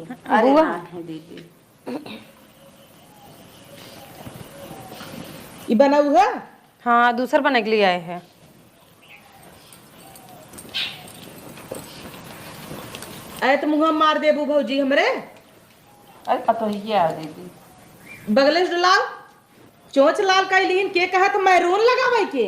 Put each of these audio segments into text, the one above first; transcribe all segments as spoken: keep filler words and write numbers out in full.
अरे बुआ। हाँ, है दीदी। ई बनाऊ है? हाँ, दूसर बने के लिए आए हैं। अरे तो मुँह मार देबू भौजी हमरे। अरे पतोहिया आ दीदी। बगले से डलाओ, चोंच लाल कइलीन, के कहत मैरून लगावे के?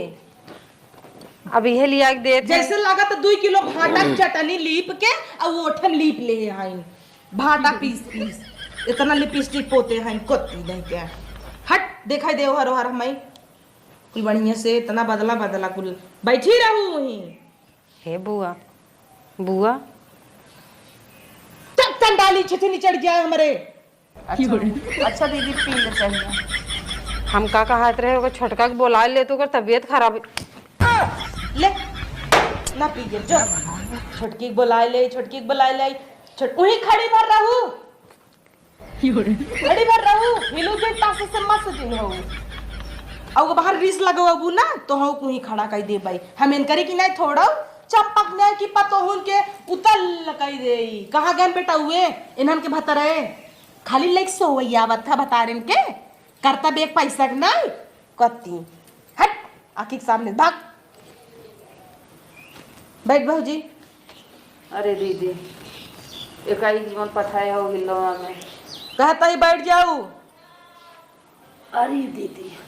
अब इहे लिया के देत है। जैसे लागत दुई किलो भाटा के चटनी लीप के अउ ओठन लीप ले हइन। भाटा पीस पीस इतना लिपस्टिक पोते हइन, कोती नहीं के। हट, देखाई दे ओहर ओहर हमई। कुल बढ़िया से इतना बदला बदला कुल बैठी रहू वहीं। हे बुआ, बुआ। चल चंडाली छिछनी चढ़ गया है हमरे। अच्छा, अच्छा दीदी, पी ले चाहिए। हम का कहत रहे, ओकर छोटका के बोला ले, तो ओकर तबीयत खराब। ले, ना पिए, जो। छोटकी के बोला ले, छोटकी के बोला ले, छोट-, उहीं खड़ी भर रहू। खड़ी भर रहू, हिलू के तासे से मस दिन हो। अउ बाहर रीस लगवाबू ना, तो हऊ कुहीं खड़ा कई देबई। हम इनकरे कि नहीं थोड़ो, चंपक नहीं कि पतोहुन के उतल कई देई। कहाँ गन बेटा हुए, इन्हन के भतरे? खाली लेके सोवैया आवत है भतारिन के, करता बेग पैसा के नाई, कत्ती। हट, आँखी के सामने भाग। बैठ भौजी। अरे दीदी, एकाएक जीवन पथाया हो गिलो हमें। कहता ही बैठ जाऊ। अरे दीदी।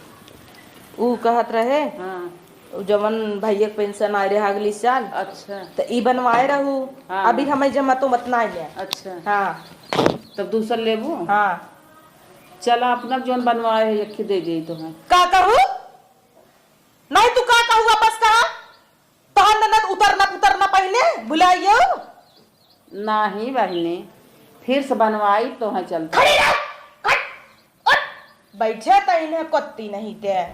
ऊ कहत रहे, हाँ। ऊ जवन भैया के पेंशन आए रहे अगली साल, अच्छा। त ई बनवाए रहू, हाँ। अभी हमें जमा तो मत ना आइले। अच्छा। हाँ। तब दूसर लेबू? हाँ। चला, अपना जौन बनवाए है, यक्खी दे दे तो है। का कहू? नहीं, तू का कहू, वापस कहा? तोहर ननद उतरना पुतरना पहिने भुलाइयो? नाही बहिनी, फिर से बनवाई तो है चलते। खड़ी रह, हट, उठ। बैठे त इन्हें कत्ती नहीं ते।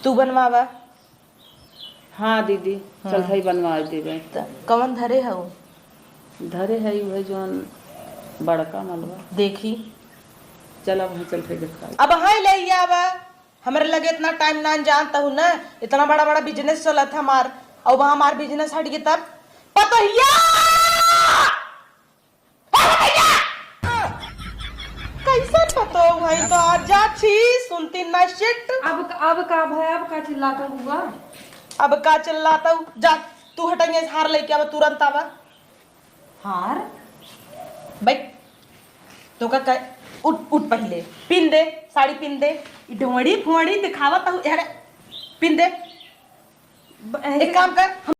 तू बनवावा। हाँ दीदी, हाँ। चल भाई बनवा देबे। त कवन धरे हऊ? धरे है उहे जौन बड़का मलवा। देखी। चल अब वहाँ चल भाई देखा। अब हाँ ले आवा। हमरे लगे इतना टाइम ना जानता हूँ ना, इतना बड़ा बड़ा बिजनेस चलत है हमार, और वहाँ हमार बिजनेस हट गई तब पतोहिया। कैसन पतोह है तो आज जा छी, सुनती ना shit। अब, अब का भय, अब का चिल्लाता हुआ? अब का चिल्लाता हूँ? जा, तू हटेंगे, हार लेके आवा, तुरंत आवा। हार? बैठ, तो का कह, उठ, उठ पहले, पिन दे, साड़ी पिन दे, ई ढोड़ी फोड़ी दिखावा तू, अरे, पिन दे। ब-, ऐसे एक काम कर,